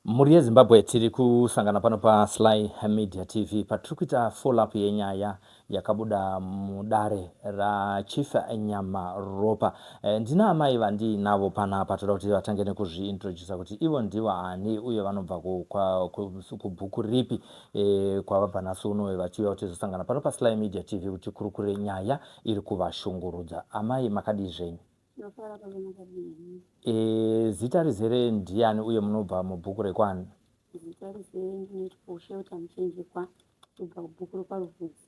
Mhuri yeZimbabwe tiri kusangana pano paSly Media TV patiri kuita follow up yenyaya yakabuda mudare raChief Nyamaropa. Eh, ndina amai vandiinavo panapa toda kuti vatange nekuzviintrodusa kuti ivo ndivo ani uye vanobva kubhuku ripi eh, kwavabva nhasi uno vachiuya kuti tizosangana pano paSly Media TV kuti tikurukure nyaya iri kuvashungurudza. Amai makadii zvenyu? Ndinofara baba makadii? E, zita rizere ndiani uye munobva mubhuku rekwani? Zita rizere ndinoitwa Shelter Muchenjekwa ndobva kubhuku rekwaRuvhudzi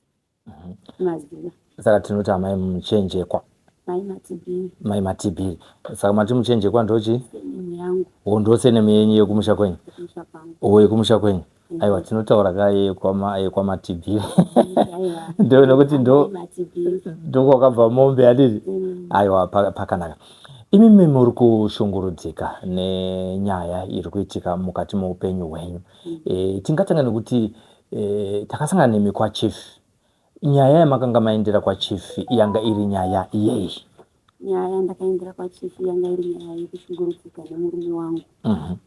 Maziva. Saka tinoti amai Muchenjekwa. Mai Matibiri. Mai Matibiri. Saka mati Muchenjekwa ndochi? Surname yangu. O ndo surname yenyu yekumusha kwenyu? Yekumusha kwangu. O yekumusha kwenyu. Aiwa tinotaura ka yekwaMatibiri. Ndo nokuti ndo ndokwakabva mombe handiti? Aiwa pakanaka. Imimi muri kushungurudzika nenyaya iri kuitika mukati meupenyu hwenyu. E, tingatanga nekuti e, takasangana nemi kwaChief. Nyaya yamakanga maendera kwaChief yanga iri nyaya yei? Nyaya yandakaendera kwaChief yanga iri nyaya yekushungurudzika nemurume wangu.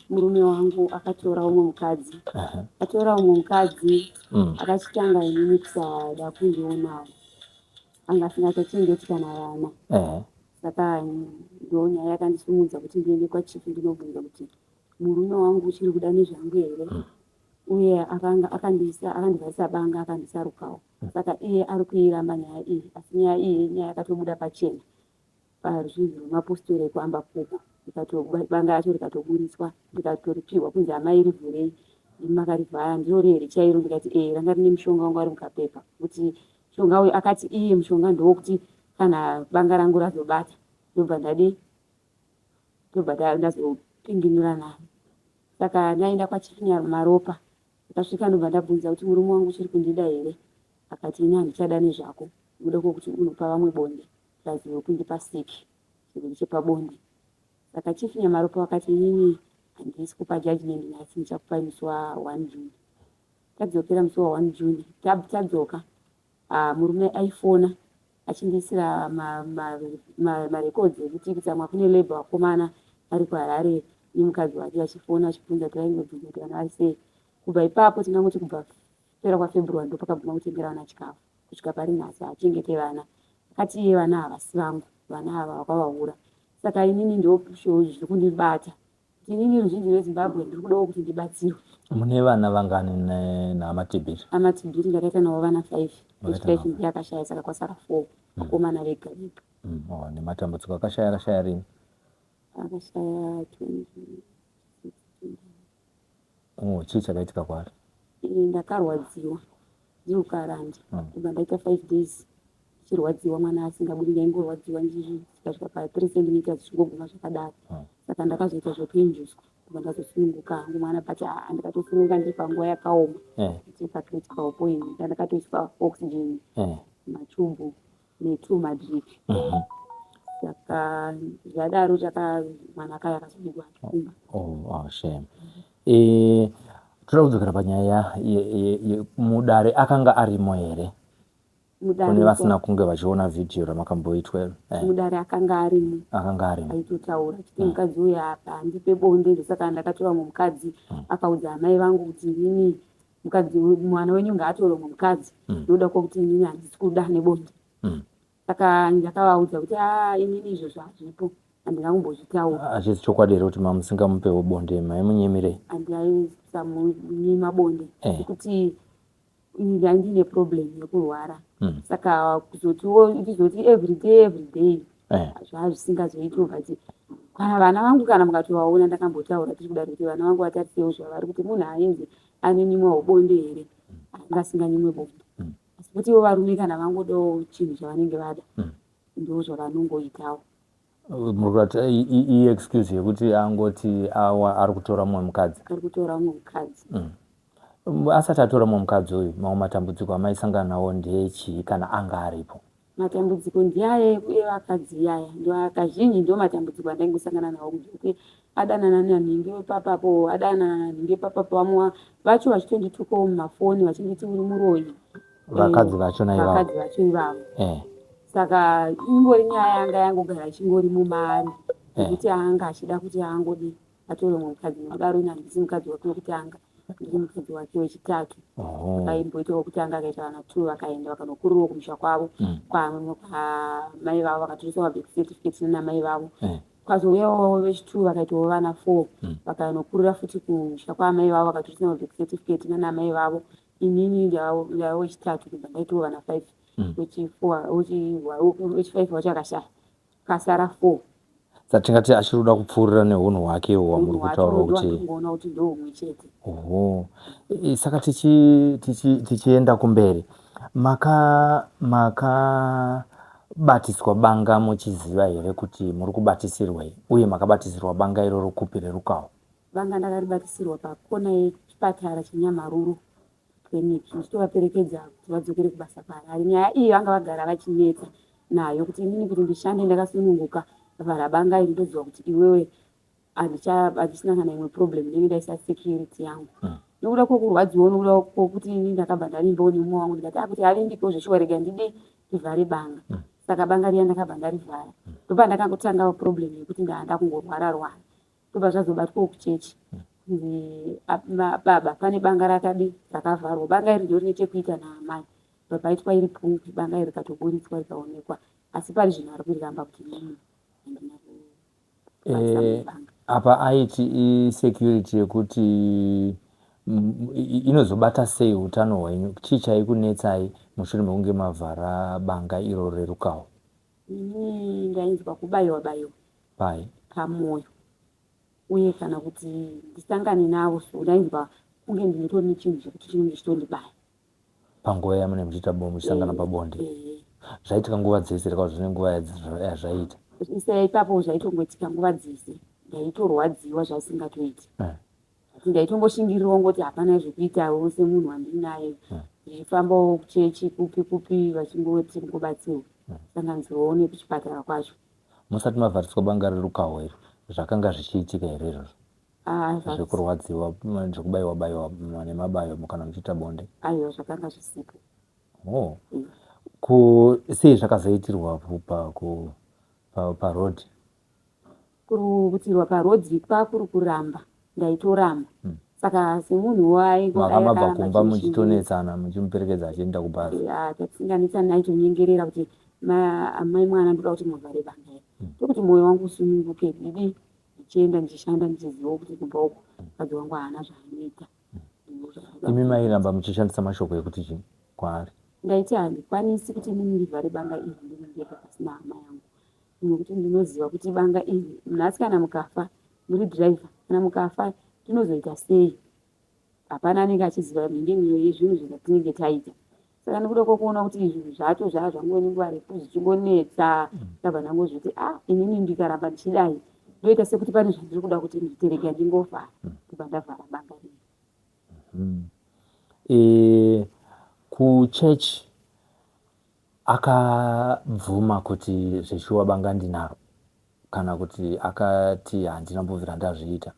Murume wangu akatora umwe mukadzi. Atora umwe mukadzi akachitanga inini kusada kundionawo. Anga asingachachengeti kana vana. Saka ndo nyaya yakandisimudza kuti ndiende kwaChief ndinobvunza kuti murume wangu uchiri kuda nezvangu here? Uye akanga akandiisa akandivharisa banga akandiisa rukawo. Saka iye ari kuiramba nyaya iyi asi nyaya iyi inyaya yakatobuda pachena paruzhinji rwemapositori ekuAmbakuku banga racho rikatoburitswa rikatoripihwa kunzi amai rivhurei ndimi makarivhara ndirori here chairo ndikati ee ranga rine mushonga wanga uri mukapepa kuti mushonga uyu akati iye mushonga ndowokuti kana banga rangu razobata ndobva ndadii ndobva ndazopinginura naro saka ndaenda kwaChief Maropa Ndakasvika ndobva ndabvunza kuti murume wangu uchiri kundida here akati ini handichada nezvako nekuda kwekuti unopa vamwe bonde plus uri kundipa sick chirwere chepabonde saka Chief Nyamaropa vakati inini handisi kupa judgment nhasi ndichakupai musi wa 1 June tadzokera musi wa 1 June tadzoka ah, murume aifona achindiisira marecords ekuti kutsamwa kune labour vakomana vari kuHarare nemukadzi wake vachifona vachibvunza kuti vaingobvunza kuti vana vari sei. Kubva ipapo tingangoti kubva kupera kwaFebruary ndopakaguma kutengera vana chikafu kusvika pari nhasi haachengete vana. Akati iye vana havasi vangu, vana ava wakavaura. Saka inini ndozviri kundibata Inini ruzhinji rweZimbabwe ndiri kudawo kuti ndibatsirwe. Mune vana vangani naAmatibhiri? Amatibhiri ndakaita navo vana 5. Wechi 5 ndiye akashaya saka kwasara 4 vakomana vega vega. Oh, nematambudziko akashaya akashaya rini? Akashaya 2016. Oh, chii chakaitika kwaari? Ndakarwadziwa ndiri kukaranda ndobva ndaita 5 days ndichirwadziwa mwana asingabudi ndaingorwadziwa ndikasvika pa 3 centimeters zvichingoguma zvakadaro saka ndakazoita zvekuinjuswa ndobva ndazosununguka hangu mwana but haa ndakatosununguka ndiri panguva yakaoma ndiri pacritical point ndakatoiswa oxygen machubhu netwo madrip saka zvadaro taka mwana akaya akazobigwa kumba oh, oh, shame e, toda kudzokera panyaya mudare akanga arimo here Kune vasina kunge vachiona vhidhiyo ramakamboitwa iro. Eh. Mudare akanga arimo. Akanga arimo. Aitotaura achiti mm. mukadzi uyu apa handipe bonde ndosaka ndakatora mumwe mukadzi mm. akaudza amai vangu kuti inini mukadzi mwana wenyu ngaatore mumwe mukadzi mm. nokuda kwokuti inini handisi kuda nebonde. Saka ndakavaudza kuti a ah, inini izvozvo hazvipo handina kumbozvitaura. Hachisi chokwadi here kuti mamusingamupewo bonde maimunyimirei? Handaisamunyima bonde eh. kuti ndandine problem yekurwara mm. saka kuzotiwo ndizoti everyday everyday eh. zvazvisingazoiti but kana vana vangu kana mukatovaona ndakambotaura tiri kudaro kuti vana vangu vatarisewo zvavari kuti munhu ainzi anonyimwawo bonde here mm. anga asinganyimwe bonde mm. asi kuti ivo varume kana vangodawo chinhu chavanenge vada mm. ndo zvavanongoitawo Murikuti iexcuse yekuti angoti awa ari kutora mumwe mukadzi. Ari kutora mumwe mukadzi. Mm. Asati atora mumwe mukadzi uyu, mamwe matambudziko amaisangana nawo ndechii kana anga aripo? Matambudziko ndiaye evakadzi iyaya ndo kazhinji ndo matambudziko andaingosangana nawo kuti adanana nanhingi wepapapo adanana nanhingi wepapapo vamwe vacho vachitonditukawo mumafoni vachinditi uri muroyi Vakadzi vacho naivavo. Vakadzi vacho ivavo. Eh. Saka ingori nyaya yanga yangogara ichingori mumaari yekuti eh. anga achida kuti angodi Atore mumwe mukadzi. Nokudaro ini handisi mukadzi wake wekutanga, ndiri mukadzi wake wechitatu. Akaimboita wekutanga akaita vana two, vakaenda vakanokurirawo kumusha kwavo kwamai vavo, vakatoriswa mabirth certificate nanamai vavo. Kwazouyawo vechitwo, vakaitawo vana four, vakanokurira futi kumusha kwaamai vavo, vakatorisa mabirth certificate nanamai vavo. Inini ndava wechitatu, kubva ndaitawo vana five. Wechifour, wechifive wacho akashaya, kasara four. Saka tingati achiri kuda kupfuurira neunhu hwake hwamuri kutaura kuti Ngoona kuti ndo umwe chete. Oho. Saka tichienda kumberi, makabatiswa banga muchiziva here kuti muri kubatisirwei, uye makabatisirwa banga iroro kupi rerukawo? Banga ndakaribatisirwa pakona yechipatara cheNyamaruru Clinic, ndichitovaperekedza kuti vadzokere kubasa kuHarare. Nyaya iyi vanga vagara vachinetsa nayo kuti inini kuti ndishande ndakasununguka, vhara banga iri, ndoziva kuti iwewe handisina kana imwe problem, ndinenge ndaisa security yangu. Nokuda kwokurwadziwa, nokuda kwokuti ini ndakabva ndalimbawo nemumwe wangu, ndikati akuti avimbikewo zveshuwa, rega ndidi ndivhare banga. Saka banga riya ndakabva ndarivhara, ndopandakangotanga problem yekuti ndaa ndakungorwara rwara. Ndobva zvazobatwawo kuchechi kunzi baba pane banga rakadi rakavharwa, banga iri ndo rine chekuita naamai. Bva paitwa iri pungwe, banga iri rikatoburitswa, rikaonekwa, asi pari zvino ari kuriramba kuti inini handina banga. Apa aiti isecurity yekuti inozobata sei utano hwenyu? Chii chaikunetsai mushure mekunge mavhara banga iroro rerukawo? Ini ndainzwa kubayiwa bayiwa Pai? Pamoyo, uye kana kuti ndisangane navo so ndainzwa kunge ndinotori nechinhu chekuti chinenge chitondibaya. Panguva yamunenge muchiita muchisangana pabonde? Zvaiitika nguva dzese here kana kuti zvine nguva yazvaiita? Se ipapo zvaitongoitika nguva dzese, ndaitorwadziwa zvasingatoiti. But ndaitongoshingirirawo ngoti hapana zvekuitawo semunhu wandinaye. Ndichifambawo kuchechi kupi kupi, vachingoti kungobatsirwa, sanganisirwawo nekuchipatara kwacho. Musati mavhariswa banga rerukaho iri, zvakanga zvichiitika here izvozvo? Ah, Zvekurwadziwa, zvekubaiwa baiwa nemabayo kana muchiita bonde? Aiwa, zvakanga zvisipo. Oh. Ko sei zvakazoitirwa paroad? Kuitirwa paroad kwakuri kuramba, ndaitoramba. Saka semunhu Makamabva kumba muchitonetsana muchimuperekedza achienda kubhazi? Tatinganetsana, aitonyengerera kuti amai mwana, ndoda kuti muvhare banga iri, ndokuti mwoyo wangu usununguke, ndidi ndichienda ndichishanda ndichizivawo kuti kumba uku mukadzi wangu haana zvaanoita. Imi mairamba muchishandisa mashoko ekuti chii kwaari? Ndaiti handikwanisi kuti inini ndivhare banga iri ndiri ndega pasina hama yangu, nekuti ndinoziva kuti banga iri nhasi kana mukafa muri driver, kana mukafa tinozoita sei? Hapana anenge achiziva mhindimiro yezvinhu zvatinenge taita. Saka nekuda kwokuona kuti izvi zvacho zvaa zvangove nenguva refu zvichingonetsa, ndabva ndangozviti, ah, inini ndikaramba ndichidai ndoita sekuti pane zvandiri kuda kuti ndiite, rega ndingovhara. Ndobva ndavhara banga riri. Kuchechi akabvuma kuti zveshuwa banga ndinaro, kana kuti akati handina mbobvira ndazviita?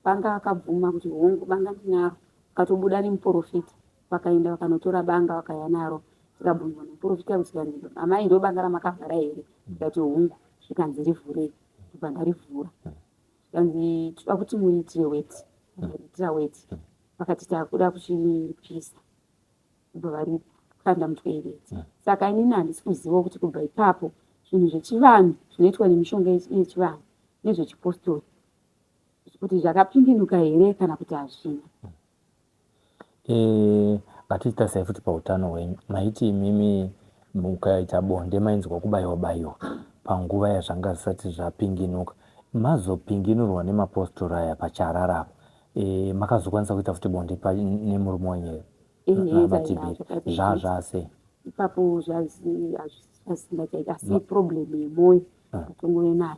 Banga akabvuma kuti hongu, banga ndinaro. Akatobuda nemuprofita, vakaenda vakanotora banga, vakauya naro. Tikabvunzwa nemuprofita kuti kanzi, amai, ndo banga ramakavhara here? Tikati hongu. Zvikanzi rivhurei. Ndobva ndarivhura. Zvikanzi toda kuti muriitire weti. Vakariitira weti. Vakati takuda kuchiripisa. Ndobva varikanda mutoilet. Saka inini handisi kuziva kuti kubva ipapo zvinhu zvechivanhu zvinoitwa nemishonga yechivanhu nezvechipostori kuti zvakapinginuka here kana kuti hazvina. Ngatichitarisai futi pautano hwenyu. Maiti imimi mukaita bonde mainzwa kubayiwa bayiwa panguva yazvanga zvisati zvapinginuka. Mazopinginurwa nemapostori aya pacharara apa, makazokwanisa kuita futi bonde nemurume wenyu here? NaMatibiri. Zvazvasei? Ipapo zvasingachaiti, asi problem yemwoyo ndatongove nayo.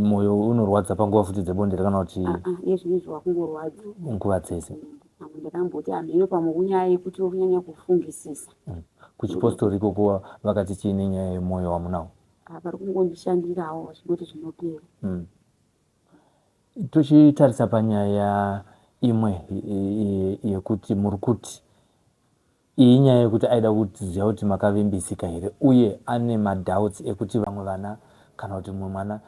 Moyo unorwadza panguva futi dzebonde here kana kuti? Ah, ah, iye zvinezvi wakungorwadza nguva dzese. Pamwe ndakamboti hameno, pamwe kunyaya yekuti kunyanya kufungisisa. Kuchipostori ikoko vakati chii nenyaya yemwoyo wamunawo? Ah, vari kungondishandirawo vachingoti zvinopera. Tochitarisa panyaya imwe yekuti muri kuti iyi inyaya yekuti aida kuziva kuti makavimbisika here, uye ane madoubts ekuti vamwe vana kana kuti mumwe mwana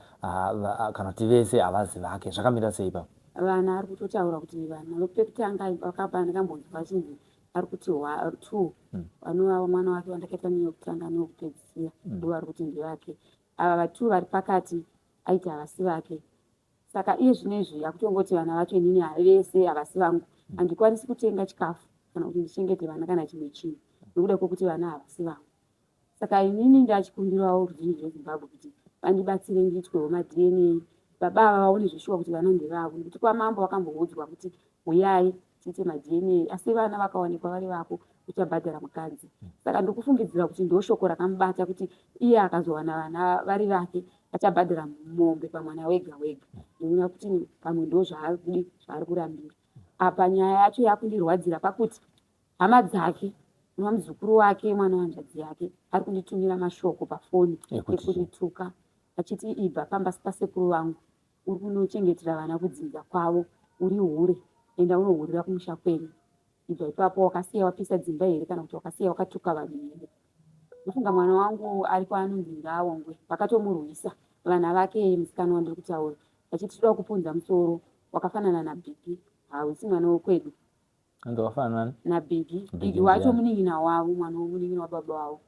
Kana kuti vese havazi vake. Zvakamira sei ipapo? Vana ari kutotaura kuti vana pekutanga vakapa ndakambonzwa vachinzi ari kuti two vanova mwana wake wandakaita newe kutanga newekupedzisira ndo vari kuti ndevake. Ava vatu vari pakati aiti havasi vake. Saka iye zvino izvi akutongoti vana vacho inini vese havasi vangu. Handikwanisi kutenga chikafu kana kuti ndichengete vana kana chimwe chinhu nekuda kwekuti vana havasi vangu. Saka inini ndachikumbirawo ruzhinji rweZimbabwe kuti vandibatsire ndiitwewo maDNA baba ava vaone zveshuwa kuti vana ndevavo nekuti kwamambo vakamboudzwa kuti huyai tiite maDNA asi vana vakawanikwa vari vako uchabhadhara mukadzi. Saka ndikufungidzira kuti ndoshoko rakamubata kuti iye akazowana vana vari vake achabhadhara mombe pamwana wega wega. Ndinoona kuti pamwe ndozvaari zvaari kurambira. Apa nyaya yacho yakundirwadzira pakuti hama dzake nova muzukuru wake mwana wehanzvadzi yake ari kunditumira mashoko pafoni ekundituka achiti ibva pamba pasekuru vangu uri kunochengetera vana kudzinza kwavo uri hure enda unohurira kumusha kwenyu ibva ipapo wakasiya wapisa dzimba here kana kuti wakasiya wakatuka vanhu here ndofunga mwana wangu ari kwaanonzi ngaawongwe vakatomurwisa vana vake musikana wandiri kutaura vachiti toda kupunza musoro wakafanana nabhigi hausi mwana wekwedu Hanzi wakafanana nani? NaBiggy. Biggy wacho munin'ina wavo, mwana wemunin'ina wababa wavo.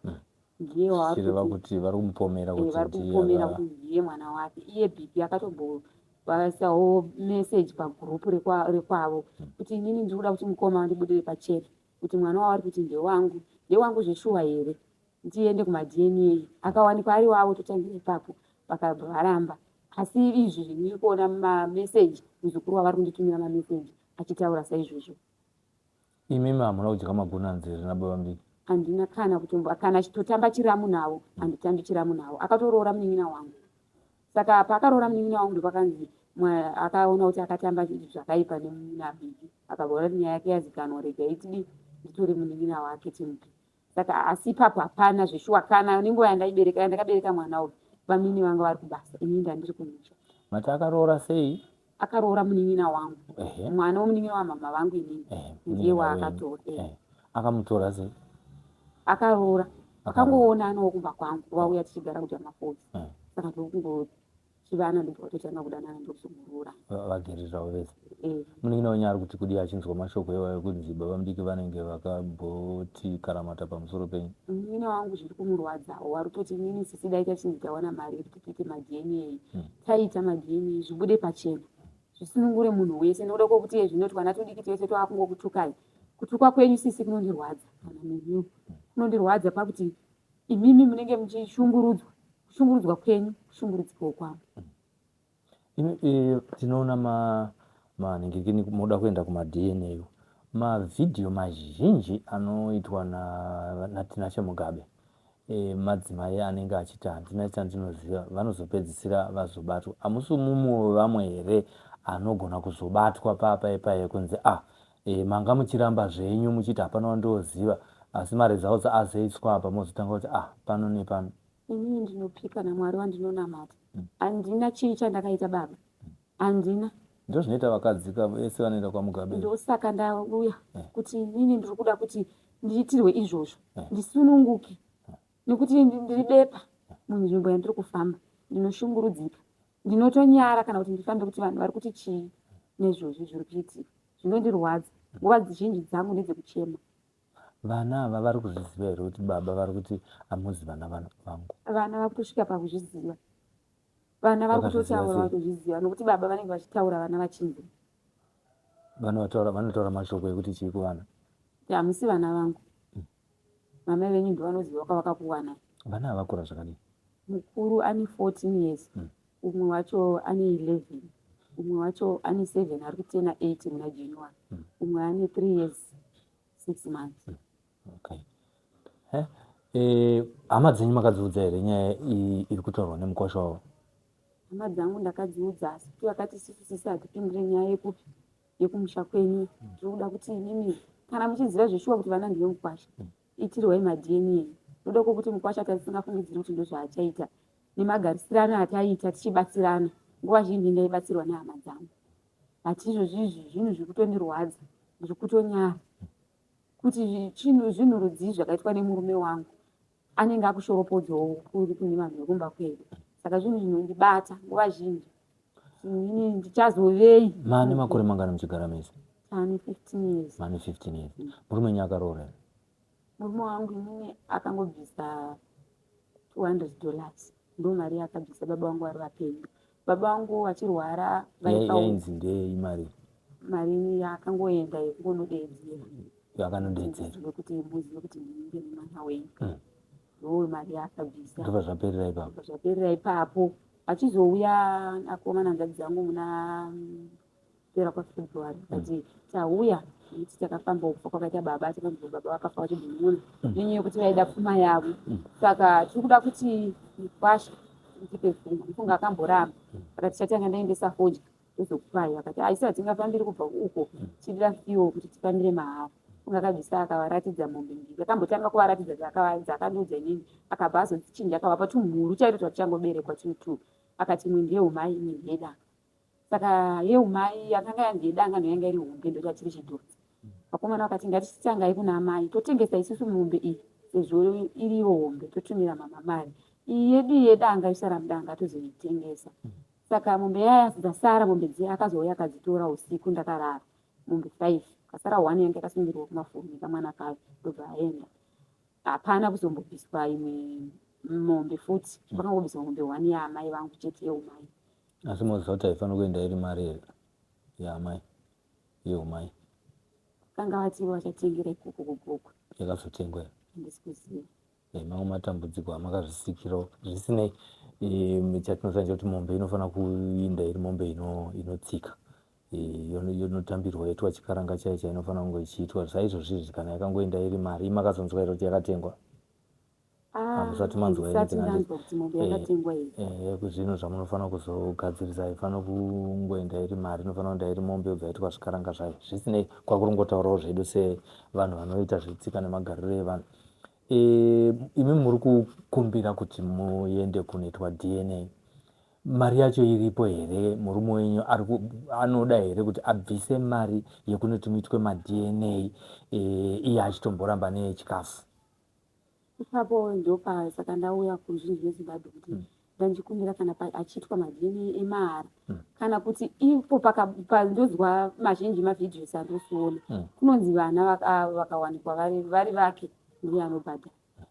Ndiye wavari Zvichireva kuti vari kumupomera kuti vari kumupomera kuti ndiye mwana wake. Iye Biggy akatombovaisawo message pagroup rekwavo kuti inini ndiri kuda kuti mukoma vandibudire pachena kuti mwana wavari kuti ndewangu, ndewangu zveshuwa here? Ndiende kumaDNA. Akawanikwa ari wavo totangira ipapo. Vakabva varamba. Asi izvi zvindiri kuona mumamessage, muzukuru wavari kunditumira mamessage achitaura saizvozvo. Imimi hamuna kudya magunanzi here nababa Mbiki? Handina kana kutombo kana chitotamba chiramu navo handitambi chiramu navo. Akatoroora munin'ina wangu. Saka paakaroora munin'ina wangu ndopakanzi akaona kuti akatamba zvakaipa naBiggy akabva aona kuti nyaya yake yazikanwa regai tidii nditore munin'ina wake timupe. Saka asi ipapo hapana zveshuwa kana nenguva yandaibereka yandakabereka mwana uyu bamini vanga vari kubasa ini ndandiri kumusha. Mati akaroora sei? Akaroora munin'ina wangu. Mwana wemunin'ina wamhamha vangu inini ndiye waakatora. Akamutora sei? Akaroora. Akangoonanawo kumba kwangu vauya tichigara kuJamafozi. Saka ndokungo chivana ndobva vatotanga kudanana ndokuzomuroora. Vagere zvavo vese. Munin'ina wenyu ari kuti kudii achinzwa mashoko iwayo ekunzi baba mudiki vanenge vakamboti karamata pamusoro penyu? Munin'ina wangu zviri kumurwadzawo ari kutoti inini sisi dai tachinzi tawana mari yekuti tiite maDNA taiita maDNA zvibude pachena zvisunungure munhu wese nekuda kwekuti iye zvino twana tudiki tese twakungokutukai kutukwa kwenyu sisi kunondirwadza kana neniwo kunondirwadza pakuti imimi munenge muchishungurudzwa kushungurudzwa kwenyu kushungurudzikawo kwangu. Imi e, tinoona ma manhingirikini moda kuenda kumaDNA mavhidhiyo mazhinji anoitwa naTinashe Mugabe e, madzimai anenge achiti handina chandinoziva vanozopedzisira vazobatwa. Hamusi mumwe wevamwe here anogona kuzobatwa papa ipaye kunzi ah e, manga muchiramba zvenyu muchiti hapana wandioziva asi maresults azoiswa apa mozotanga kuti ah pano nepano. Inini ndinopika naMwari wandinonamata handina chii chandakaita baba handina. Ndozvinoita vakadzi ka vese vanoenda kwaMugabe. Ndosaka ndauya kuti inini ndiri kuda kuti ndiitirwe izvozvo ndisununguke nekuti ndiri bepa munzvimbo yandiri kufamba ndinoshungurudzika ndinotonyara kana kuti ndifambe kuti vanhu vari kuti chii nezvozvi zviri kuitika zvinondirwadza nguva dzizhinji dzangu ndedzekuchema. Vana ava vari kuzviziva here kuti baba vari kuti hamuzi vana vangu? Vana vakutosvika pakuzviziva. Vana vari kutotaura vatozviziva nokuti baba vanenge vachitaura vana vachinzwa. Vanotaura vanotaura mashoko ekuti chii kuvana? Kuti hamusi vana vangu. Mama venyu ndovanoziva kwavakakuwanai. Vana ava vakura zvakadii? Mukuru ane 14 years, umwe wacho ane 11, umwe wacho ane 7 ari kutena 8 muna January, umwe ane 3 years 6 months. Okay. Eh, eh, hama dzenyu makadziudza here nyaya iyi iri kutaurwa nemukwasha wavo? Hama dzangu ndakadziudza asi kuti vakati isusu sisi hatipindire nyaya yekupi yekumusha kwenyu. Tiri kuda kuti imimi kana muchiziva zveshuwa kuti vana ndive mukwasha itirwai maDNA. Ndoda kwokuti mukwasha tatisingafungidziri kuti ndozvaachaita nemagarisirano ataiita tichibatsirana. Nguva zhinji ndaibatsirwa nehama dzangu. But izvozvi izvi zvinhu zviri kutondirwadza, ndiri kutonyara kuti chinhu zvinhu rudzii zvakaitwa nemurume wangu anenge akushoropodzawo kuri kune vanhu vekumba kwedu. Saka zvinhu zvinondibata nguva zhinji. Inini ndichazovei? Mane makore mangani muchigara mese? Tane 15 years. Mane 15 years. Murume wenyu akaroora here? Murume wangu inini akangobvisa 200 dollars ndo mari yaakabvisa baba vangu vari vapenyu. Baba vangu vachirwara yainzi ndeyei mari? Mari yaakangoenda yekungonodeedzera. Yakanondeedzera. Kuti muzive kuti ndini mwana wenyu. Ndo mari yaakabvisa. Ndobva zvaperera ipapo. Zvaperera ipapo. Achizouya akomana hanzvadzi dzangu muna kupera kwaFebruary vakati tauya nekuti takafamba kufa kwakaita baba takanzwa baba vakafa vachigunun'una nenyaya yekuti vaida pfuma yavo saka tiri kuda kuti mukwasha tipe pfuma mufunga akamboramba akati chatanga ndaendesa fodya tozokupai akati aisi hatingafambiri kubva uko tichidira fiwo kuti tifambire mahara funga akabvisa akavaratidza mombe mbiri akambotanga kuvaratidza dzaakandiudza inini akabva azodzichinja akavapa tumhuru chaito twatichangoberekwa tiri two akati imwe ndeyehumai imwe ndeyedanga Saka yeumai yakanga yanzi yedanga ndoyanga iri hombe ndochachiri chidhonza. Vakomana vakati ngatichitangai kuna amai totengesa isusu mombe iyi sezvo iriyo hombe totumira mama mari. Iyi yedu yedanga yosara mudanga tozoitengesa. Saka mombe yaya dzasara mombe dziya akazouya akadzitora usiku ndakarara mombe 5 kasara one yanga yakasungirwa kumafoni nekamwana kayo ndobva aenda. Hapana kuzombobviswa imwe mombe futi pakangobviswa mombe one yaamai vangu chete yeumai. Asi moziva kuti haifaniri kuenda iri mari here yaamai yeumai? Vanga vati vachatengera ikoko kuGokwe. Yakazotengwa here? Handisi kuziva. Mamwe matambudziko amakazvisikirawo. Zvisinei, chatinoziva ndechekuti mombe inofanira kuinda iri mombe inotsika. Yonotambirwa yoitwa chikaranga chaiyo chainofanira kunge ichiitwa. Saizvozvi izvi kana yakangoenda iri mari, makazonzwa here kuti yakatengwa? Hamusati manzwa anything zvinhu zvamunofanira kuzogadzirisa haifanira kungoenda iri mari inofanira kuenda iri mombe yobva yaitwa zvikaranga zvayo zvisinei kwakuringotaurawo zvedu sevanhu vanoita zvetsika nemagariro evanhu e, imi muri kukumbira kuti muende kunoitwa dna mari yacho iripo here murume wenyu anoda here kuti abvise mari yekunoti muitwe madna e, iye achitomboramba neyechikafu Ipapo ndopa saka ndauya kuruzhinji rweZimbabwe kuti mm. ndanjikumbira kana achiitwa maDNA emahara mm. kana kuti ipo pandozwa mazhinji mavideos andosiona mm. kunonzi vana vakawanikwa vari, vari vake ndiye anobhadhara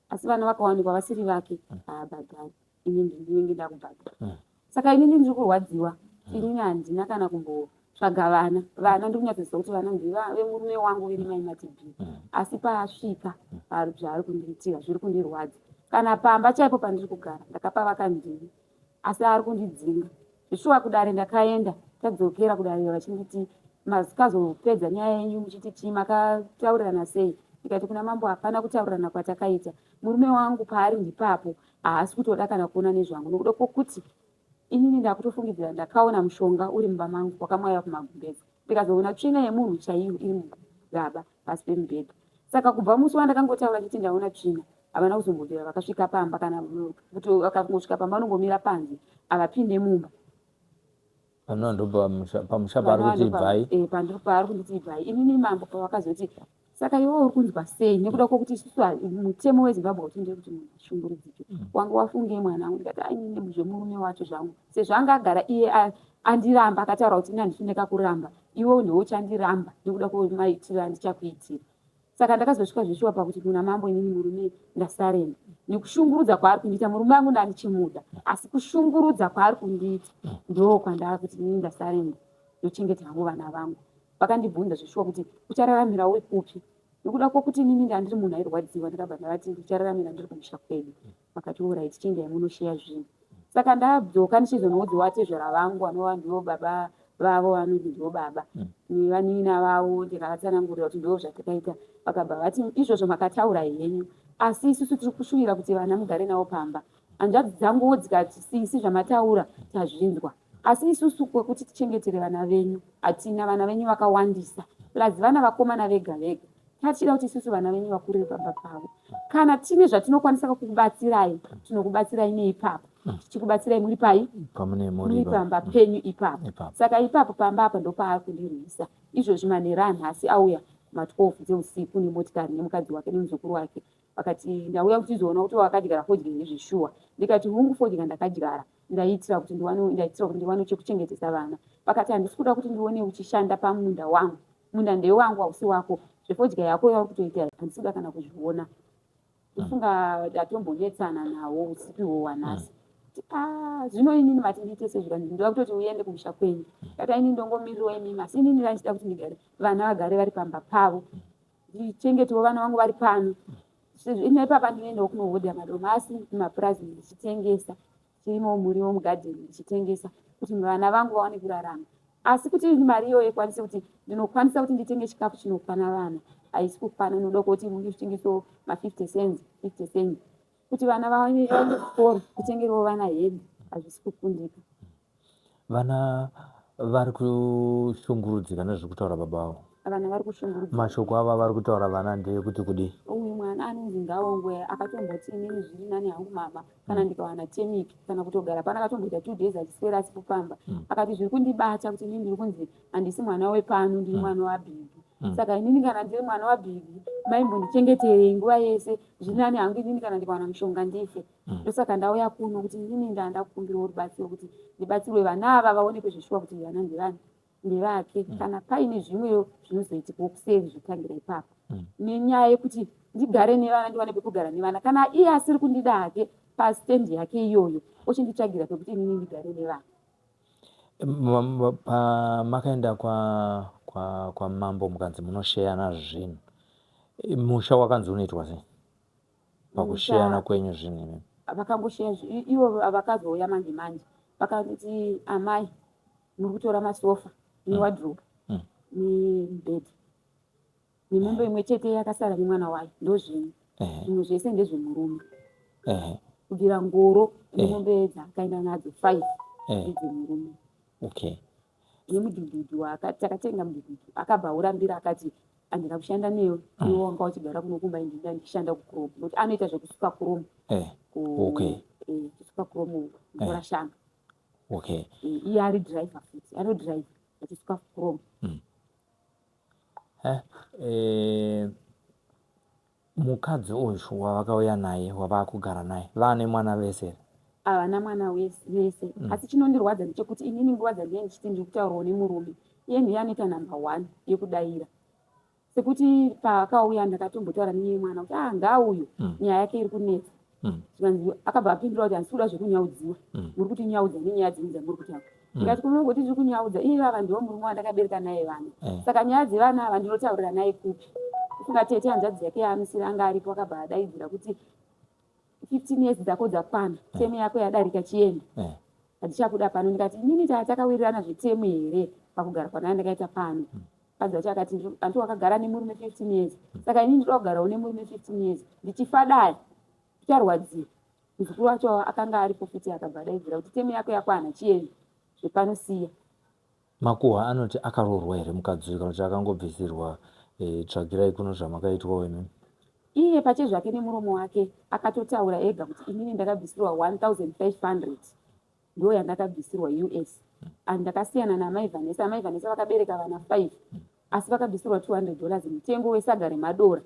asi vana vakawanikwa vasiri vake haabhadhari ini ndinenge ndakubhadhara mm. Saka inini ndiri kurwadziwa inini handina kana kumbotsvaga vana vana ndiri kunyatsoziva kuti vana ndevemurume wangu viri mai matibhii asi paasvika zvaari kundiitira zviri kundirwadza kana pamba chaipo pandiri kugara ndakapavaka ndini asi ari kundidzinga zveshuwa kudare ndakaenda tadzokera kudare vachinditi mazikazopedza nyaya yenyu muchiti chii makataurirana sei ndikati kuna mambo hapana kutaurirana kwatakaita murume wangu paari ndipapo haasi kutoda kana kuona nezvangu nokuda kwokuti inini ndakutofungidzira ndakaona mushonga uri mumba mangu wakamwaiwa kumagumbeze ndikazoona tsvina yemunhu chaiyo iri mugaba pasi pemubhedha saka kubva musi wandakangotaura chiti ndaona tsvina havana kuzombobvira vakasvika pamba kana kuti vakangosvika pamba vanongomira panze havapinde mumba Pano ndo pamusha paari kuti ibvai. Eh, pandiri paari kunditi ibvai. Inini mambo pavakazoti saka iwe uri kunzwa sei nekuda kwokuti isusu mutemo weZimbabwe hautenderi kuti munhu ashungurudzike. Wanga wafungei mwana wangu ndikati ah inini zvemurume wacho zvangu sezvo anga agara iye andiramba akataura kuti ini handisi ndakakuramba iwe ndiwe uchandiramba nekuda kwemaitiro andichakuitira. Saka ndakazosvika zveshuwa pakuti kuna mambo inini murume ndasarenda nekushungurudza kwaari kundiita murume wangu ndandichimuda asi kushungurudza kwaari kundiita ndo kwandava kuti inini ndasarenda ndochengeta hangu vana vangu vakandibvunza zveshuwa kuti uchararamira uri kupi nekuda kwokuti inini ndandiri munhu airwadziwa ndakabva ndavati ndichararamira ndiri kumusha kwedu vakati orit chiendai munosheya zvinhu Saka ndadzoka ndichizonoudza vatezvara vangu vanova ndivo baba vavo vanoti ndivo baba nevanin'ina vavo ndikavatsanangurira kuti ndoo zvatakaita vakabva vati izvozvo makataura henyu asi isusu tiri kushuvira kuti vana mugare navo pamba hanzvadzi dzanguwo dzikati sisi zvamataura tazvinzwa asi isusu kwekuti tichengetere vana venyu hatina vana venyu vakawandisa plus vana vakomana vega vega Tachida kuti isusu vana venyu vakurire pamba pavo. Kana tine zvatinokwanisa kukubatsirai, tinokubatsirai neipapo. Tichikubatsirai muri pai? Muri pamba penyu ipapo. Saka ipapo pamba apa ndopaari kundirwisa. Izvozvi manheru anhasi auya kuma 12 dzeusiku nemotikari nemukadzi wake nemuzukuru wake. Vakati ndauya kuti tizoona kuti wakadyara fodya here zveshuwa. Ndikati hungu fodya ndakadyara. Ndaiitira kuti ndiwane ndaiitira kuti ndiwane chekuchengetesa vana. Vakati handisi kuda kuti ndione uchishanda pamunda wangu. Munda ndewangu hausi wako. Zvefodya yako yauri kutoita handisi kuda kana kuzviona. Ndofunga ndatombonetsana nawo usiku ihwohwo hwanhasi. Ah, zvino inini mati ndiite sei zvikanzi ndoda kutoti uende kumusha kwenyu. Ndati inini ndongomirirawo imimi asi inini ndanga ndichida kuti ndigare vana vagare vari pamba pavo. Ndichengetewo vana vangu vari pano. Sezvo ini ipapa ndinoendawo kunohodha madomasi kumapurazi ndichitengesa. Chirimawo muriwo mugadheni ndichitengesa kuti vana vangu vawane kurarama. Asi kuti mari iyoyo ikwanise kuti ndinokwanisa kuti nditenge chikafu chinokwana vana haisi kukwana unoda kuti nditengesewo ma 50 cents 50 cents kuti vana vaende kuchikoro kutengerewo vana hembe hazvisi kukundika. Vana vari kushungurudzika nezviri kutaura baba vavo. Vana vari kushungurudzika. Mashoko avo avari kutaura vana ndeekuti kudii? Uyu mwana anonzi Ngaongwe akatomboti inini zviri nani hangu mama kana mm. ndikawana temiki kana kutogara pano akatomboita two days achiswera asipo pamba mm. akati zviri kundibata kuti inini ndiri kunzi handisi mwana wepano ndiri mm. mwana wabhigi mm. saka inini kana ndiri mwana wabhigi maimbondichengeterei nguva yese zviri nani hangu inini kana ndikawana mushonga ndife mm. ndosaka ndauya kuno kuti inini ndanda kukumbirawo rubatsiro kuti ndibatsirwe vana ava vaonekwe zveshuwa kuti vana ndevani ndevake mm. kana paine zvimwewo zvinozoitikawo kuseri zvotangira ipapo mm. nenyaya yekuti ndigare nevana ndiwane pekugara nevana kana iye asiri kundida hake pastendi yake iyoyo ochinditsvagira pekuti inini ndigare nevana pamakaenda kwa kwa kwamambo mukanzi munosheyana zvinhu musha wakanzi unoitwa sei pakusheyana kwenyu zvinhu imi vakangosheya ivo vakazouya manje manje vakanditi amai muri kutora masofa newadrobe mm. nemubhedha nemombe imwe chete yakasara nemwana wayo ndozvenyu zvimwe zvese ndezvemurume kubvira ngoro nemombe dzaakaenda nadzo five ndedzemurume okay nemudhudhudhu takatenga mudhudhudhu akabva aurambira akati handina kushanda newe mm. iwe wanga uchigara kuno kumba indinda ndichishanda kuchrome nokuti anoita zvekusuka chrome eh, okay. Eh, kusuka chrome kutora eh. shanga okay. Eh, iye ari driver futi anodrive achisuka chrome mm. Eh, eh, Mukadzi uyu wavakauya naye wavakugara naye vaane mwana vese here? Havana mwana vese mm. Asi chinondirwadza ndechekuti inini nguva dzandinenge ndichiti ndiri kutaurawo nemurume iye ndiye anoita number one yekudaira sekuti paakauya ndakatombotaura nenyaya yemwana kuti ah ngaauyo mm. nyaya yake iri kunetsa mm. zvikanzi akabva apindura kuti handisi kuda zvekunyaudziwa mm. muri kutinyaudza nenyaya dzenyu dzamuri kutaura mm. ndikati kunongoti tiri kunyaudza iye vava ndiwo murume wandakabereka naye vana eh. saka nyaya dzevana ava ndinotaurira naye kupi kufunga tete hanzvadzi yake yaamisira anga aripo akabva adaidzira kuti 15 years dzako dzakwana eh. temu yako yadarika chienda eh. handichakuda pano ndikati inini taa takawirirana zvetemu here pakugara kwanaa ndakaita pano mukadzi wacho akati anti wakagara nemurume 15 years saka inini ndinoda kugarawo nemurume 15 years ndichifa dai ndicharwadziwa muzukuru wacho akanga aripo futi akabva adaidzira kuti temu yako yakwana chienda zvepano siya Makuhwa anoti akaroorwa here mukadzi uyu kana kuti akangobvisirwa eh, tsvagirai kuno zvamakaitwawo imimi? Iye pachezvake nemuromo wake akatotaura ega kuti inini ndakabvisirwa 1500 ndo yandakabvisirwa us and ndakasiyana naamai Vanessa. Amai Vanessa vakabereka vana 5 asi vakabvisirwa 200 dollars mutengo wesaga remadora.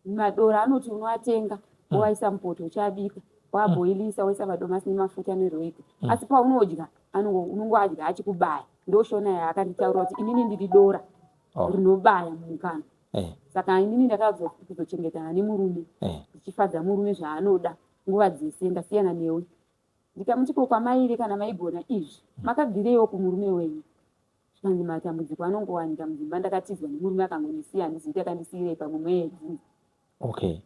Madora anoti unoatenga woaisa mupoto uchiabika waabhoilisa woisa madomasi nemafuta neroiko asi paunodya unongoadya achikubaya. Ndoshona yaakanditaurira kuti inini ndiri dora oh. rinobaya mumukanwa eh. Saka inini ndakazochengetana nemurume eh. ndichifadza murume zvaanoda nguva dzese ndasiyana newe ndikamuti ko kwamaive kana maigona izvi makabvireiwo kumurume wenyu zvikanzi matambudziko anongowanika mudzimba ndakatizwa nemurume akangondisiya handizivi kuti akandisiirei pamwe mweya yedzinza okay